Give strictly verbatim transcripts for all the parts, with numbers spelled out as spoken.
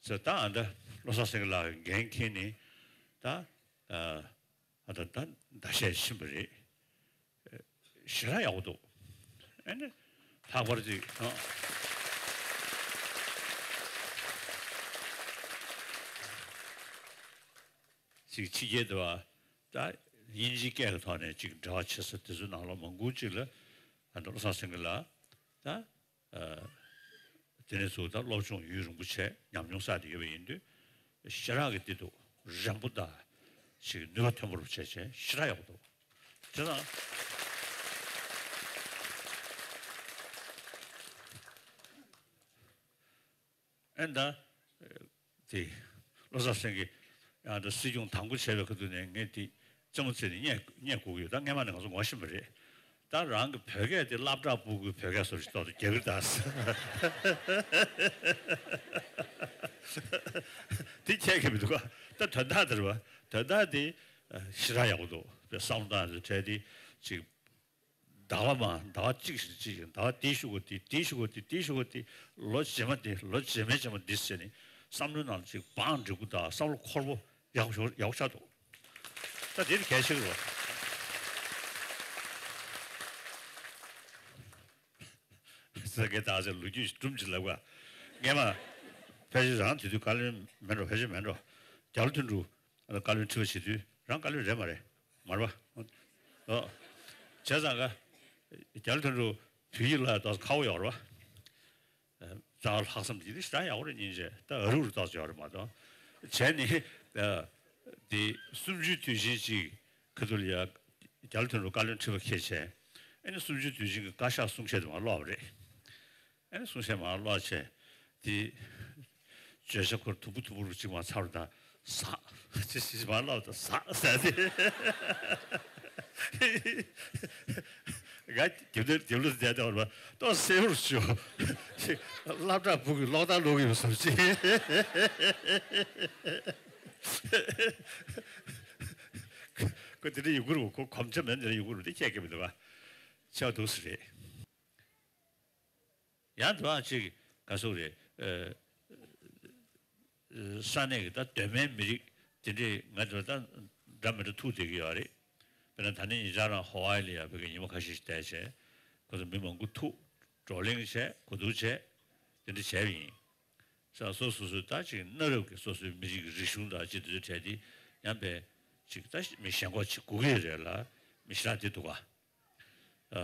ཟེར། ད་ཨ་ད་བློ་བཟང་སེང་གེ་ལགས་འགན་འཁྱེར་ནས་ད་ཨ་ད་ད་ཟླ་ཤས་ཕྱིན་པ་རེད། ཞེ་དྲག་ཡག་པོ་འདུག་ཨ་ནི་ལྷག་པར་ཅིག་ཨ་ཅིག་ཕྱི་རྒྱལ་དུ་བ་ད་དབྱིན་ཇིའི་སྐད་ཀྱི་ཐོག་ནས་ཅིག་འབྲེལ་བ་བྱེད་ས་དེ་ཚོའི་ནང་ལ་མང་པོ་ཅིག་ལ་ཨ་ད་བློ་བཟང་སེང་གེ་ལགས་ད། དེ་ནས་ཚུར་ད་སློབ་སྦྱོང་ཡུན་རིང་པོ་བྱས་ཉམས་མྱོང་བསགས་ཏེ་ཡོད་པ་ཡིན་དུས་ཞེ་དྲག་གི་བདེ་སྡུག་རན་པོ་དང་ཞིག་ནུས་པ་ཐོན་པོ་རུ་བྱས་བྱས་ཞེ་དྲག་ཡག་པོ་འདུག་དེ་ན་ཨེ་ད་དེ་བློ་བཟང་སེང་གེ་ཡང་ད་སྲིད་སྐྱོང་དང་པོ་བྱས་པའི་ཁ་ཐུག་ནས་ངས་དེ་རྩེད་མོ་རྩེ་ནས་རྙེད་རྙེད་དགོས་ཀྱི་ཡོད། ད་སྔས་མ་ནས་ང་ཚོ་ངོ་ཤེས་པ་རེད། ད་རང་གི་བོད་སྐད་དེ་སློབ་གྲྭ་ཕྲུ་གུའི་བོད་སྐད་བཟོ་ཞིག་ཏོག་ཏོ་རྒྱག་གི་ད། དེ་ཁྱད་ཀྱི་མི་འདུག་ག་ད་དོན་དག་དེ་རེད་བ། དོན་དག་དེ་ཞེ་དྲག་ཡག་པོ་འདུག་བསམ་བློ་བཏང་ནས་བྲལ་ཏེ་ཅིག་ཟླ་བ་མ་ཟླ་བ་གཅིག་ཞིག་གཅིག་ཟླ་བ་དེའི་གཞུག་གུ་དེ་དེའི་གཞུག་གུ་དེ་དེའི་གཞུག་གུ་དེ་ལོ་རྗེས་མ་དེ་ལོ་རྗེས་མའི་རྗེས་མ་དེ་ཟེར་ནས་བསམ་བློའི་ནང་ལ་ཅིག་བང་སྒྲིག་གུ་དང་བསམ་བློ་འཁོར་པོ་ཡག་ཤོས་ཡག་ཤོས་ཆགས་འདུག་ད་དེ་ནི་གལ་ཆེ་གི་རེད། ས་དགེ་བདག་ཅག་ལོ་རྒྱུས་སྒྲུང་ཅིག་ལབ་ག་སྔས་མ་ཕལ་ཆེར་རང་དེ་དུས་བཀའ་བློན་མེད་འགྲོ། ཕལ་ཆེར་མེད་འགྲོ། རྒྱ་ལོ་དོན་གྲུབ་བཀའ་བློན་ཁྲི་པ་བྱེད་དུས་རང་བཀའ་བློན་རེད་མ་རེད། མ་རེད་པ། ཨོ། བྱས་ཙང་ག་རྒྱ་ལོ་དོན་གྲུབ་བོད་ཡིག་ལ་ཏོག་ཙམ་ཁག་པོ་ཡོད་རེད་པ། རྩ་བ་ལྷག་བསམ་དེ་ནི་ཞེ་དྲག་ཡག་པོ་རེད། སྙིང་རྗེ། ད་ཨ་རུ་རུ་ཏོག་ཙམ་ཡོད་རེད་མ་གཏོགས། བྱས་ནས་དེ་གསུམ་བཅུའི་དུས་ཆེན་གཅིག་ཁ་ཐུག་ལ་ཡ་རྒྱ་ལོ་དོན་གྲུབ་བཀའ་བློན་ཁྲི་པ་འཁྱེར་བྱས། ཨ་ནི་གསུམ་བཅུའི་དུས་ཆེན་གྱི་བཀའ་ཤག་གསུང་བཤད་དེ་མར་ཀློག་པ་རེད། ཨ་ནི་གསུང་བཤད་མར་ཀློག་བྱས་དེ་བརྗོད་བྱ་ཁོ་དུམ་བུ་དུམ་བུ་རུ་གཅིག་མར་ཚར་བ་དང་། ཟག་ཅེས་ཞིག་མར་ལབ་དང་ཟག་ཟེར་ཏེ། ང་རྒྱབ་ནས་རྒྱབ་ལོགས་སུ་བསྡད་དེ་བར་ཏོག་སེ་རུ་ཞོག་སློབ་གྲྭ་ཕྲུ་གུས་ཀློག་ལྟ་ཀློག་གི་ཡོད་བསམ་ཅིག་ཁོ་དེ་འདྲ་ཡོང་གི་རེད། ཁོ་གོམས་ཆ་མེད་འདི་འདྲ་ཡོང་གི་རེད། དེ་ཁྱད་ཀྱི་མི་འདུག་པ། ཆེ་བ་འདུག་སེ་རེད། ཡང་དེ་བ་ཅིག་ག་སོགས་རེད། ཨ་ས་གནས་ཀྱི་ད་གདོད་མའི་མི་རིགས་དེ་འདྲས་ང་ཚོ་ད་འདྲ་མི་འདྲ་ཐུག་བསྡད་ཀྱི་ཡོད་རེད། དཔེར་ན་ད་ནི་ཉེ་ཆར་རང་ཧོ་ཝའི་ལ་ཡ་བོད་ཀྱི་ཉི་མ་ཁ་ཤས་ཤིག་བསྡད་བྱས་ཁོ་ཚོ་མི་མང་པོ་ཐུག་བགྲོ་གླེང་བྱས་གོ་བསྡུར་བྱས་དེ་འདྲ་བྱས་པ་ཡིན། ས་སོ་སོ་སོའི་ད་ཅིག་གནའ་རབས་ཀྱི་སོ་སོའི་མི་རིགས་ཀྱི་རིག་གཞུང་དང་ཅིག་དེ་ཚོའི་གྲས་དེ་ཡང་པས་ཅིག་ད་མི་ཞེན་ཁོག་ཅིག་དགོས་ཀྱི་རེད་ལ་མི་ཞེ་དྲག་དེ་འདུག་ག་ཨ།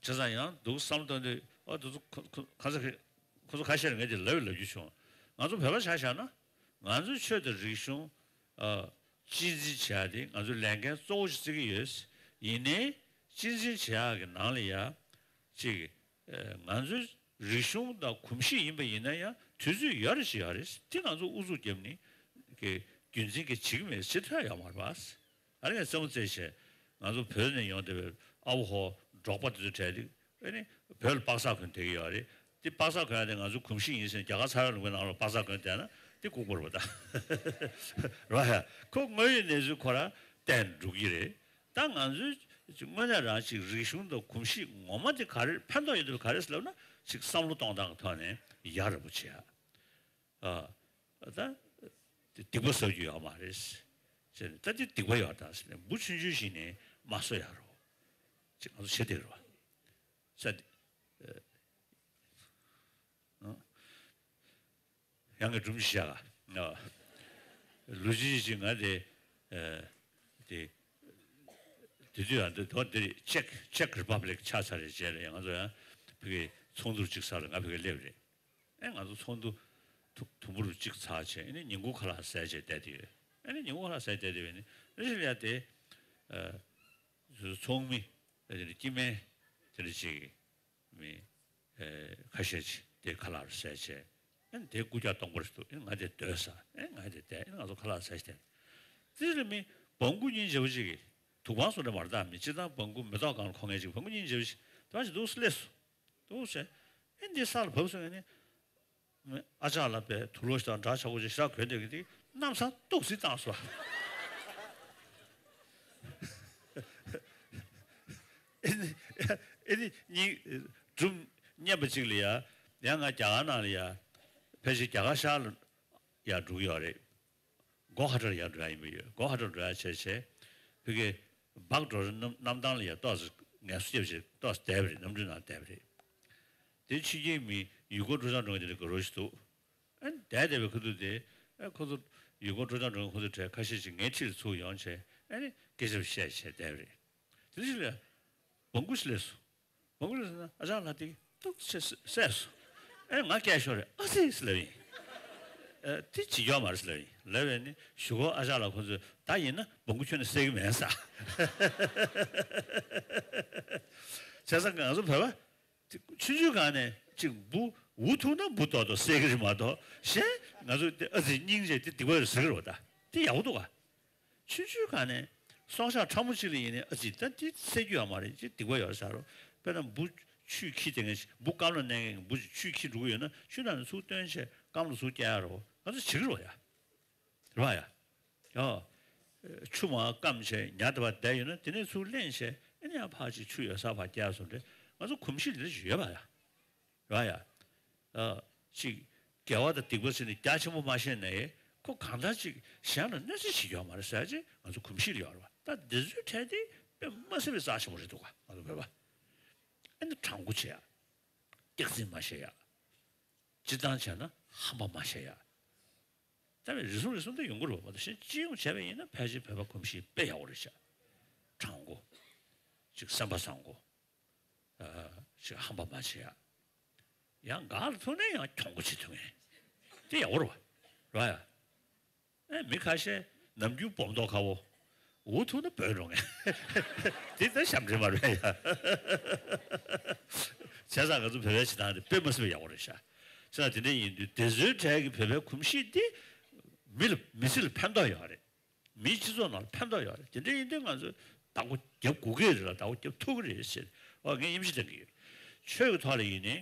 བྱས་ཙང་ཡང་འདུག་བསམ་བློ་བཏང་དུས་ཨ་འདུག་ཚོ་ཁོ་ཁོ་ཁ་ས་ཁ་ཁོ་ཚོ་ཁ་ཤས་ལ་ངས་དེ་ལབ་ལབ་རྒྱུ་བྱུང་། ང་ཚོ་བོད་པ་ཆ་བཞག་ན་ང་ཚོའི་ཆོས་དང་རིག་གཞུང་ཨ་གཅེས་འཛིན་བྱེད་ཡག་དེ་ང་ཚོའི་ལས་འགན་གཙོ་བོ་ཞིག་བརྩི་གི་ཡོད། ཡིན་ནའི་གཅེས་འཛིན་བྱེད་ཡག་གི་ནང་ལ་ཡ་ཅིག་ཨ་ང་ཚོའི་རིག་གཞུང་དང་གོམས་གཤིས་ཡིན་པ་ཡིན་ན་ཡང་དུས་ཚོད་ཡོད་རེད་ཅིག་ཡོད་རེད། དེ་ང་ཚོ་ཨུ་ཚུགས་བརྒྱབ་ནས་གི་རྒྱུན་འཛིན་གི་བྱེད་ཀྱི་མེད་བྱེད་ཐུབ་ཡག་ཡོད་མ་རེད་པ། ཨ་ནི་ངས་རྩེད་མོ་རྩེ་བྱས་ང་ཚོ་བོད་ནས་ཡོང་བསྡད་པའི་ཨ་བོ་ཧོ་འབྲོག་པ་དེ་ཚོ་གྲས་དེ་ཨ་ནི་བོད་ལ་པགས་ཚག་གོན་བསྡད་ཀྱི་ཡོད་རེད། དེ་པགས་ཚག་གོན་ཡག་དེ་ང་ཚོའི་གོམས་གཤིས་ཡིན་ཟེར་ནས་རྒྱ་གར་ཚ་བའི་ལུང་པའི་ནང་ལ་པགས་ཚག་གོན་བསྡད་ན་དེ་ལྐུགས་པ་རེད་པ་ད། རེད་པ། ཁོ་དངོས་ཡོད་གནས་ཚུལ་ཁོ་རང་བསྟན་འགྲོ་གི་རེད། ད་ང་ཚོའི་དངོས་གནས་རང་ཅིག་རིག་གཞུང་དང་གོམས་གཤིས་ངོ་མ་དེ་ག་རེ་ཕན་ཐོགས་ཡོད་དེ་ག་རེ་ལབ་ན་ཅིག་བསམ་བློ་གཏོང་སྟངས་ཀྱི་ཐོག་ནས་ཡག་རབ་པོ་བྱེད་ཡག་ཨ། ད་སྡིག་པ་བསགས་རྒྱུ་ཡོད་མ་རེད། ཟེར་ནས་ད་དེ་སྡིག་པ་ཡོད་ད་ཟེར་ནས་འབུ་ཆུང་ཆུང་ཞིག་ནས་མ་གསོ་ཡག་རོགས། ཅིག་ང་ཚོ་བྱེད་བསྡད་རོགས། ས་དེ། ཨ། ཡང་གི་སྒྲུང་ཞིག་བཤད་ག་ཨ། ལོ་གཅིག་ཅིག་ང་དེ་ཨ། དེ་དེ་དུས་ཡང་དེ་དོ་དེ་ཅེཀ་ཅེཀ་རི་པབ་ལིག་ཆགས་ཚར་རེད་རྗེས་ལ་ཡང་ང་ཚོ་ཡང་ཕ་གི་ཚོགས་འདུར་ཅིག་ཚར་ལ་ང་ཕ་གི་སླེབས་རེད། ཨེ་ང་ཚོ་ཚོགས་འདུ་དུ་དུམ་བུར་ཅིག་ཚར་བྱས་ཨེ་ནི་ཉིན་གུང་ཁ་ལག་ཟས་བྱས་བསྡད་དེ་ཡོད། ཨེ་ནི་ཉིན་གུང་ཁ་ལག་ཟས་བསྡད་དེ་ཡོད་ནི་རེ་ཞིག་ལ་ཡ་དེ་ཨ། ཚོགས་མི་དེ་འདྲ་སྐྱེ་དམན་དེ་འདྲ་ཅིག་མི་ཨེ་ཁ་ཤས་ཅིག་དེ་ཁ་ལག་ཟས་བྱས། ཨེ་ནི་དེ་རྐུབ་བཀྱག་སྟོང་པ་རེ་འདུག་ཨེ་ང་དེ་སྡོད་ས་ཨེ་ང་དེ་བསྡད་ཨེ་ང་ཚོ་ཁ་ལག་ཟས་བསྡད། དེ་ལ་མི་བོང་གུ་སྙིང་རྗེ་པོ་ཅིག་གིས་དུག་པང་སོ་འདྲ་མར་བཏང་མི་སྤྱིར་བཏང་བོང་གུ་མེ་ཏོག་སྒང་ལ་འཁོར་མཁན་ཅིག་བོང་གུ་སྙིང་རྗེ་པོ་ཅིག་དེ་བ་ཞིག་འདུག་སླེབས་སོང་། འདུག་ཟེར། ཨེ་འདི་ས་ལ་བབས་སོང་ཨེ་ནི། ཨ་ཅག་ལ་པའི་དུག་ལོག་ཞིག་དང་འདྲ་ཆགས་པོ་ཅིག་ཞེ་དྲག་གོན་བསྡད་ཀྱི་འདི་གནམ་ས་སྟུག་སེ་བཏང་སོང་། ཨེ་ནི་ཨེ་ནི་སྙིང་སྒྲུང་སྙན་པ་ཅིག་ལ་ཡ་ཡང་ང་རྒྱ་གར་ནང་ལ་ཡ་ ཕལ་ཆེར་རྒྱ་གར་ཤར་ལ་ཡར་འགྲོ་གི་ཡོད་རེད། སྒོ་ཁ་ཁྲ་ལ་ཡར་འགྲོ་ཡ་ཡིན་པ་ཡོད། སྒོ་ཁ་ཁྲ་འགྲོ་ཡ་བྱས་བྱས་ཕ་གི་སྦག་འགྲོ་རེད། གནམ་གནམ་ཐང་ལ་ཡར་ཏོག་ཙམ་ངལ་གསོ་རྒྱབ་བྱས་ཏོག་ཙམ་བསྡད་པ་རེད། གནམ་གྲུའི་ནང་བསྡད་པ་རེད། དེ་ཕྱི་རྒྱལ་མི་ཡུལ་སྐོར་སྤྲོ་འཆམ་འགྲོ་མཁན་དེ་འདྲ་དགའ་རབ་ཞིག་འདུག་ཨ་ནི་བསྡད་བསྡད་པའི་ཁ་ཐུག་དེ་ཨ་ཁོ་ཚོ་ཡུལ་སྐོར་སྤྲོ་འཆམ་འགྲོ་མཁན་ཁོ་ཚོ་གྲས་ཁ་ཤས་ཤིག་ངའི་འཁྲིས་ལ་ཚུར་ཡོང་བྱས་ཨ་ནི་སྐད་ཆ་བཤད་བྱས་བསྡད་པ་རེད། དེ་ནས་ཕྱི་ལ་སྦོམ་སྐུ་ཞིག་སླེབས་སོང་། སྦོམ་སྐུ་ལ་ཟེར་ན་ཨ་ཅག་ལགས་དེ་ཏོག་ཙམ་བསད་སོང་། ཨེ་ང་སྐད་ཤོར་རེད། ཨ་ཙི་ཟེར་ལབ་ཡིན། ཨ་དེ་བྱེད་ཀྱི་ཡོད་མ་རེད་ཟེར་ལབ་ཡིན། ལབ་པས་ནི་གཞུག་གུ་ཨ་ཅག་ལགས་ཁོ་ཚོས་ད་ཡིན་ན་སྦོམ་སྐུ་ཁྱོན་ནས་བསད་ཀྱི་མེད་ཟེར། བྱས་ཙང་ང་ཚོ་བོད་པ་དེ་ཆུང་ཆུང་སྒང་ནས་ཅིག་འབུ་འུ་ཐུག་ན་འབུ་ཏོག་ཏོག་བསད་ཀྱི་རེད་མ་གཏོགས་གཞན་ང་ཚོ་དེ་ཨ་ཙི་སྙིང་རྗེ་དེ་སྡིག་པ་རེད་ཟེར་གྱི་རེད་པ། ད་དེ་ཡག་པོ་འདུག་ག་ཆུང་ཆུང་སྒང་ནས་སྲོག་ཆགས་ཕྲ་མོ་གཅིག་ལ་ཡིན་ནའི་ཨ་ཙི་ད་འདི་བསད་རྒྱུ་ཡོད་མ་རེད། ཅིག་སྡིག་པ་ཡོད་ཟེར་རོ། དཔེར་ན་འབུ་ཆུས་འཁྱིད་བསྡད་མཁན་ཞིག་འབུ་སྐམ་ལ་མནན་མཁན་གྱི་འབུ་ཞིག་ཆུས་འཁྱིད་འགྲོ་གི་ཡོད་ན་ཆུ་ནང་ནས་ཚུར་བཏོན་བྱས་སྐམ་ལ་ཚུར་བསྐྱལ་ཡ་རོ། ང་ཚོ་བྱེད་ཀྱི་རེད་པ་ཡ། རེད་པ་ཡ། ཡ། ཆུ་མར་སྐམ་བྱས་ཉ་དེ་བར་བསྡད་ཡོད་ན་དེ་ནས་ཚུར་ལེན་བྱས་ཨ་ནི་ཡང་ཕར་ཅིག་ཆུ་ཡོད་སར་ཕར་བསྐྱལ་སོང་རེད། ང་ཚོ་གོམས་གཤིས་འདི་འདྲ་ཞིག་ཡོད་པ་ཡ། རེད་པ་ཡ། ཨ། ཅིག་དགེ་བ་དང་སྡིག་པ་ཟེར་ནས་རྒྱ་ཆེན་པོ་མ་བཤད་ནའི་ཁོ་གང་ལྟར་ཅིག་གཞན་ལ་གནོད་འཚེ་བྱེད་ཀྱི་ཡོད་མ་རེད་ཟེར་ཅིག་ང་ཚོ་གོམས་གཤིས་ལ་ཡོད་རེད་པ། ད་འདི་ཚོའི་གྲས་དེ་དཔེ་མ་སྲིད་པའི་རྩ་ཆེན་པོ་རེད་འདུག་ག་ང་ཚོ་བོད་པ། ཨ་ནི་དྲང་པོ་བྱེད་ཡ། སྐྱག་རྫུན་མ་བཤད་ཡ། སྤྱིར་བཏང་བྱས་ན་ཧམ་པ་མ་བཤད་ཡ། ད་བའི་རེ་ཟུང་རེ་ཟུང་དེ་ཡོང་གི་རེད་པ། ད་གཞན་སྤྱི་ཡོངས་བྱས་པ་ཡིན་ན་ཕལ་ཆེར་བོད་པ་གོམས་གཤིས་དཔེ་ཡག་པོ་རེད་ཤག་དྲང་པོ། ཅིག་སེམས་པ་བཟང་པོ། ཨ། ཅིག་ཧམ་པ་མ་བྱེད་ཡ། ཡང་འགག་ལ་ཐུག་ནས་ཡང་གྱོང་པོ་བྱེད་ཐུབ་མཁན། དེ་ཡག་པོ་རེད་པ། རེད་པ་ཡ། ཨེ་མི་ཁ་ཤས་ནམ་རྒྱུན་སྦོམ་ཏོག་ཁ་བོ། འུ་ཐུག་ན་བུད་འགྲོ་མཁན། དེ་ལྟར་ཞབས་འདྲེན་མ་རེད་ཡ། བྱས་ཙང་ང་ཚོ་བོད་པའི་བྱེད་སྟངས་དེ་དཔེ་མ་སྲིད་པའི་ཡག་པོ་རེད་ཤག་བྱས་ཙང་དེ་འདྲ་ཡིན་དུས་དེ་ཚོའི་གྲས་ཀྱི་བོད་པའི་གོམས་གཤིས་དེ་མི་ལ་མི་ཚེ་ལ་ཕན་ཐོགས་ཡོད་རེད། མིའི་སྤྱི་ཚོགས་ནང་ལ་ཕན་ཐོགས་ཡོད་རེད། དེ་འདྲ་ཡིན་དུས་ང་ཚོས་བདག་པོ་རྒྱབ་དགོས་ཀྱི་རེད་ལ་བདག་པོ་རྒྱབ་ཐུབ་ཀྱི་རེད་ཟེར། ཨོ་ངས་སྙིང་རྗེ་གཏོང་གི་ཡོད། ཆོས་ཀྱི་ཐོག་ལ་ཡིན་ནའི།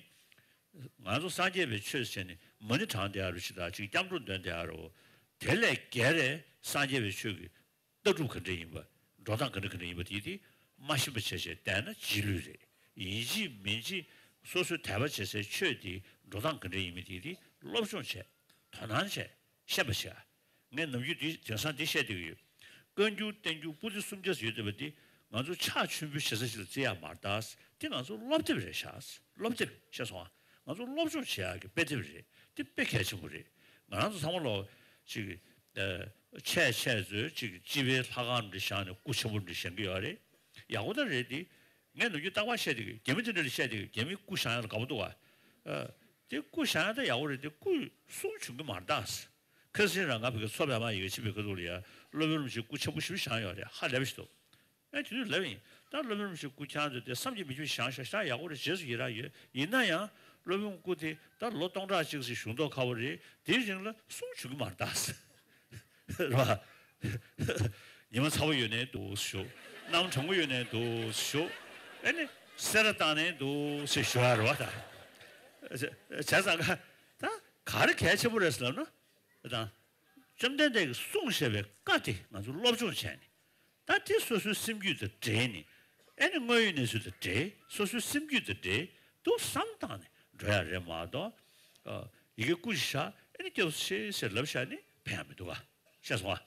ང་ཚོ་སངས་རྒྱས་པའི་ཆོས་ཟེར་ནས་མ་ཎི་བགྲངས་བསྡད་ཡ་རུ་ཞིག་དང་ཅིག་སྐྱབས་འགྲོ་འདོན་བསྡད་ཡ་རུ། དེ་ལས་བརྒལ་རེ་སངས་རྒྱས་པའི་ཆོས་ཀྱི་ལྟ་གྲུབ་ག་འདྲ་ཡིན་པ། འགྲོ་སྟངས་ག་འདྲ་ག་འདྲ་ཡིན་པ་དེ་དེ་མ་ཤེས་པ་བྱས་བྱས་བསྡད་ན་རྗེས་ལུས་རེད། ཡིན་གཅིག་མིན་གཅིག་སོ་སོའི་དད་པ་བྱེད་སའི་ཆོས་དེ་འགྲོ་སྟངས་ག་འདྲ་ཡིན་མིན་དེ་དེ་སློབ་སྦྱོང་བྱས། དོ་སྣང་བྱས། ཤེས་པ་བྱས། ངས་ནམ་རྒྱུན་འདི་དེང་སང་འདི་བཤད་བསྡད་ཀྱི་ཡོད། བཀའ་འགྱུར་བསྟན་འགྱུར་པོ་ཏི་སུམ་བརྒྱ་ཡོད་བསྡད་པ་འདི་ང་ཚོ་ཕྱག་མཆོད་འབུལ་བྱེད་ས་ཞིག་ལ་བརྩི་ཡ་མ་རེད་ད། འདི་ང་ཚོ་སློབ་དེབ་རེད་ཤག་སློབ་དེབ་ཤེས་སོང་ང་། ང་ཚོ་སློབ་སྦྱོང་བྱེད་ཡག་གི་དཔེ་དེབ་རེད། འདི་དཔེ་གལ་ཆེན་པོ་རེད། ང་རང་ཚོ་ཚང་མ་ལོ་ཅིག་ཨ། ཆད་ཆད་ཚོས་ཅིག་སྤྱི་པའི་ལྷ་ཁང་འདྲ་བཞེངས་ནས་སྐུ་ཆེན་པོ་འདྲ་བཞེངས་ཀྱི་ཡོད་རེད། ཡག་པོ་ད་རེད་འདི། ངས་ནམ་རྒྱུན་རྟག་པར་བཤད་བསྡད་ཀྱི་རྒྱ་མི་དེ་འདྲ་ལ་བཤད་བསྡད་ཀྱི་རྒྱ་མིའི་སྐུ་བཞེངས་ཡག་ལ་དགའ་པོ་འདུག་ག་ཨ། དེ་སྐུ་བཞེངས་ཡག་ད་ཡག་པོ་རེད་དེ། སྐུ་གསུང་བྱུང་གི་མ་རེད་ད། ཁ་སང་རང་ང་བོད་ཀྱི་མཚོ་པདྨ་ཡི་གེ་ཆེན་པོའི་ཁ་ཐུག་ལ་ཡ་སློབ་དཔོན་རིན་པོ་ཆེའི་སྐུ་ཆེན་པོ་ཞིག་བཞེངས་ཡོད་རེད། ཧ་ལས་པ་ཞིག་འདུག་ཨ་དེ་དུས་ལབ་ཡིན། ད་སློབ་དཔོན་རིན་པོ་ཆེའི་སྐུ་ཁྱེད་རང་ཚོས་དེ་བསམ་གྱིས་མི་ཁྱབ་ཞིག་བཞེངས་ཤག་ཡག་པོ་རེད། རྗེས་སུ་ཡི་རང་ཡོད། ཡིན་ན་ཡང་སློབ་དཔོན་སྐུ་དེ་ད་ལོ་སྟོང་ཕྲག་གཅིག་ཙམ་བཞུགས་མདོག་ཁ་པོ་རེད། དེའི་རིང་ལ་གསུང་བྱུང་གི་མ་རེད་ད། རེད་པ། ཉི་མ་ཚ་པོ་ཡོད་ནའི་འདུག་ཞུ། གནམ་གྲང་པོ་ཡོད་ནའི་འདུག་ཞུ། ཨ་ནི་སེ་ར་བཏང་ནའི་འདུག་ཞེས་ཞུ་ཡ་རེད་པ་ད། བྱས་ཙང་ཀ་ད་ག་རེ་གལ་ཆེན་པོ་རེད་ཟེར་ལབ་ན། དང་། བཅོམ་ལྡན་འདས་ཀྱིས་གསུངས་བཞག་པའི་བཀའ་དེ་ང་ཚོ་སློབ་སྦྱོང་བྱས་ནས། ད་དེ་སོ་སོའི་སེམས་རྒྱུད་དང་འབྲེལ་ནས། ཨ་ནི་དངོས་ཡོད་གནས་ཚུལ་དང་འབྲེལ། སོ་སོའི་སེམས་རྒྱུད་དང་འབྲེལ། འདུག་བསམ་བཏང་ནས་འགྲོ་ཡ་རེད་མ་གཏོགས། ཨ། ཡི་གེ་སྐུ་ཞིག་བཞག་ཨ་ནི་སྐྱབས་སུ་མཆི་ཟེར་ལབ་བཞག་ནི་ཕན་ཡ་མི་འདུག་ག་ཤེས་སོང་ཨ།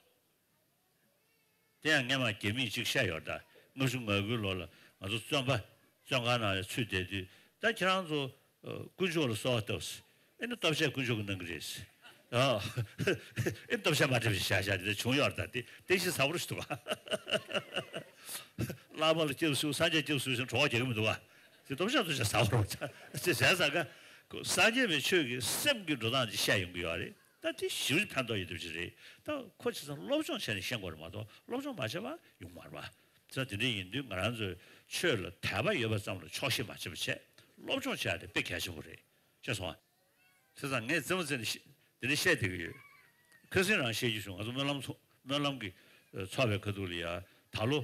དེ་ཡང་སྔས་མ་རྒྱ་མིས་གཅིག་བཤད་ཡོད་རེད་ད། ལྔ་བཅུ་ང་དགུའི་ལོ་ལ་ང་ཚོ་བཙོན་པ་བཙོན་ཁང་ནང་ལ་ཚུད་བསྡད་དུས་ད་ཁྱེད་རང་ཚོ་ཨ། དཀོན་མཆོག་ལ་གསོལ་བ་བཏབ། ཨེ་ནི་ལྟོ་ཆས་དཀོན་མཆོག་གིས་གནང་གི་རེད། ཨ། ཨེ་ལྟོ་ཆས་མ་སྤྲད་པ་ཞིག་བཞག་བཞག་དེ་འདྲ་བྱུང་ཡོད་རེད་ད། དེ་བསྟན་བཤིག་ཚ་པོ་རེད་འདུག་ག་བླ་མ་ལ་སྐྱབས་སུ་སངས་རྒྱས་སྐྱབས་སུ་ཞིག་གྲོགས་རྒྱག་གི་མི་འདུག་ག་དེ་ལྟོ་ཆས་ལྟོ་ཆས་ཚ་པོ་རེད་པ། དེ་བྱས་ཙང་ཀ་སངས་རྒྱས་པའི་ཆོས་ཀྱི་སེམས་ཀྱི་འགྲོ་སྟངས་ཅིག་བཤད་ཡོང་གི་ཡོད་རེད། ད་དེ་ཞེ་པོ་ཕན་ཐོགས་ཡོད་དེ་ཅིག་རེད། ད་ཁོ་བྱས་ཙང་སློབ་སྦྱོང་བྱས་ནས་ཤེས་དགོས་རེད་མ་གཏོགས་སློབ་སྦྱོང་མ་བྱས་པ་ཡོང་མ་རེད་པ། བྱས་ཙང་དེ་འདྲ་ཡིན་དུས་ང་རང་ཚོས་ཆོས་ལ་དད་པ་ཡོད་པ་ཙམ་ལ་ཆོག་ཤེས་མ་བྱེད་པ་བྱས། སློབ་སྦྱོང་བྱས་ཏེ་དཔེ་གལ་ཆེན་པོ་རེད། ཤེས་སོང་ཨ། བྱས་ཙང་ངས་རྩེད་མོ་རྩེ་ནས་ཤེས་དེ་འདྲ་བཤད་བསྡད་ཀྱི་ཡོད། ཁ་སང་རང་བཤད་རྒྱུ་བྱུང་། ང་ཚོ་སྨོན་ལམ་ཚོགས་སྨོན་ལམ་གྱི་ཚོགས་པའི་ཁ་ཐུག་ལ་ཡ་ད་ལོ་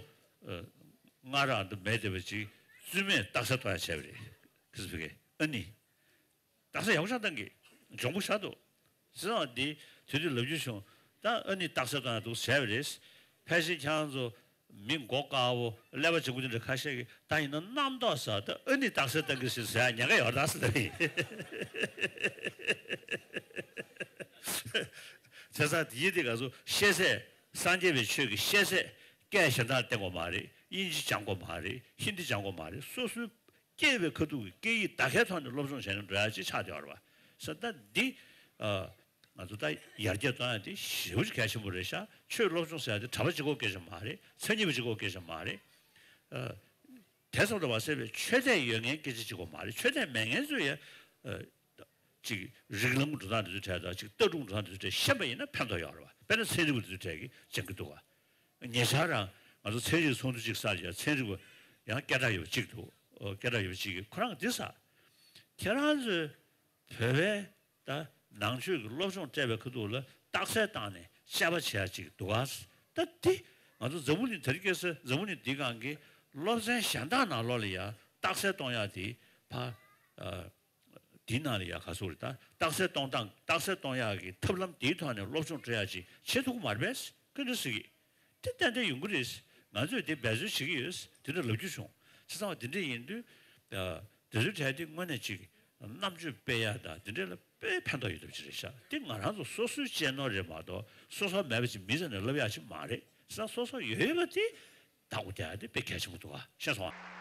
སྔར་རང་དུ་མེད་བསྡད་པ་ཅིག་བཙུན་མས་རྟགས་གསལ་གཏོང་ཡ་བྱས་པ་རེད། ཁ་སང་བོད་སྐད་ཨ་ནི། རྟགས་གསལ་ཡག་པོ་ཆགས་བཏང་གི། འཇོན་པོ་ཆགས་འདུག་ཟེར་བ་འདི་དུས་དུས་ལབ་རྒྱུ་བྱུང་། ད་ཨ་ནི་རྟགས་གསལ་བཏང་ཡ་འདུག་བྱས་པ་རེད། ཕལ་ཆེར་ཁྱེད་རང་ཚོ་མི་མགོ་དཀར་པོ་ཀླད་པ་ལྗང་ཁུ་དེ་འདྲ་ཁ་ཤས་ཀྱིས་ད་ཡིན་ན་རྣམ་རྟོག་ཟེར། ད་ཨ་ནི་རྟགས་གསལ་བཏང་གི་ཟེར་ཟེར་ཡ་ཉེན་ཁ་ཡོད་རེད་ད་ཟེར་ལབ་ཡིན། བྱས་ཙང་དེ་ཡིན་དེ་ག་ཚོད་ཤེས་ཚད། སངས་རྒྱས་པའི་ཆོས་ཀྱི་ཤེས་ཚད་སྐད་གཞན་དག་བསྟན་དགོས་མ་རེད། དབྱིན་ཇི་སྦྱང་དགོས་མ་རེད། ཧིན་དི་སྦྱང་དགོས་མ་རེད། སོ་སོའི་སྐྱེས་པའི་ཁ་ཐུག་གི་སྐད་ཡིག་དག་ཁའི་ཐོག་ནས་སློབ་སྦྱོང་བྱས་ནས་འགྲོ་ཡ་ཅིག་ཆགས་བསྡད་ཡོད་རེད་བ། ས་ད་འདི་ཨ། ང་ཚོ་ད་ཡར་རྒྱས་གཏོང་ཡ་དེ་ཞེ་པོ་ཅིག་གལ་ཆེན་པོ་རེད་ཤག་ཆོས་སློབ་སྦྱོང་ཟེར་ཡ་དེ་གྲྭ་པ་གཅིག་པོ་སྐད་ཆ་མ་རེད། མཚན་ཉིད་པ་གཅིག་པོ་སྐད་ཆ་མ་རེད། ཨ། དེ་ཙམ་དུ་མ་ཟད་པའི་ཆོས་དད་ཡོད་མཁན་སྐད་ཆ་གཅིག་པོ་མ་རེད། ཆོས་དད་མེད་མཁན་ཚོས་ཡ། ཨ། ཅིག་རིགས་ལམ་འགྲོ་སྟངས་དེ་ཚོའི་གྲས་དང་ཅིག་ལྟ་གྲུབ་འགྲོ་སྟངས་དེ་ཚོའི་གྲས་ཤེས་པ་ཡིན་ན་ཕན་ཐོགས་ཡོད་རེད་བ། དཔེར་ན་ཚན་རིག་པ་དེ་ཚོའི་གྲས་ཀྱིས་སྦྱང་གི་འདུག་བ། ཉེ་ཆར་རང་ང་ཚོ་ཚན་རིག་ཚོགས་འདུ་ཅིག་བསགས་ཡ། ཚན་རིག་པ་ཡང་སྐད་གྲགས་ཡོད་པ་གཅིག་འདུག་ཨོ། སྐད་གྲགས་ཡོད་པ་གཅིག་གིས་ཁོ་རང་འདི་ཟེར། ཁྱེད་རང་ཚོས་བོད་པའི་ད་ནང་ཆོས་ཀྱི་སློབ་སྦྱོང་སྤྲད་པའི་ཁ་ཐུག་ལ་རྟགས་གསལ་བཏང་ནས་དཔྱད་པ་བྱེད་ཡ་ཅིག་འདུག་ག་ད་འདི་ང་ཚོ་འཛམ་བུ་གླིང་དེ་རིང་ཁ་སང་འཛམ་བུ་གླིང་འདིའི་སྒང་གི་སློབ་ཚན་གཞན་དག་ནང་ལོགས་ལ་ཡ་རྟགས་གསལ་གཏོང་ཡ་དེ་ཕ། ཨ། འདིའི་ནང་ལ་ཡ་ག་ཚོད་རེད། ད་རྟགས་གསལ་གཏོང་སྟངས། རྟགས་གསལ་གཏོང་ཡག་གི་ཐབས་ལམ་འདིའི་ཐོག་ནས་སློབ་སྦྱོང་སྤྲད་ཡག་ཅིག་བྱེད་ཐུབ་ཀྱི་མ་རེད་པས། སྐད་འདི་ཟེར་གི། དེ་ཏན་ཏན་ཡོང་གི་རེད། ང་ཚོས་དེ་འབད་རྩོལ་བྱེད་ཀྱི་ཡོད། དེ་འདྲ་ལབ་རྒྱུ་བྱུང་། བྱས་ཙང་དེ་འདྲ་ཡིན་དུས། ཨ། དེ་ཚོའི་གྲས་དེ་དངོས་གནས་ཅིག་རྣམ་དཔྱོད་སྤེལ་ཡག་དང་དེ་འདྲ་ལ་དཔེ་ཕན་ཐོགས་ཡོད་ཐབས་ཅིག་རེད་ཤག་དེ་ང་རང་ཚོ་སོ་སོའི་གཅེས་ནོར་རེད་མ་གཏོགས་སོ་སོ་མེད་པ་ཅིག་མི་ཚེ་ནས་ལབ་ཡག་ཅིག་མ་རེད། བྱས་ཙང་སོ་སོ་ཡོད་ཡོད་པ་དེ། བདག་པོ་རྒྱག་ཡ་དེ་དཔེ་གལ་ཆེན་པོ་འདུག་ག་ཤེས་སོང་ཨ།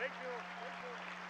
Thank you. Thank you.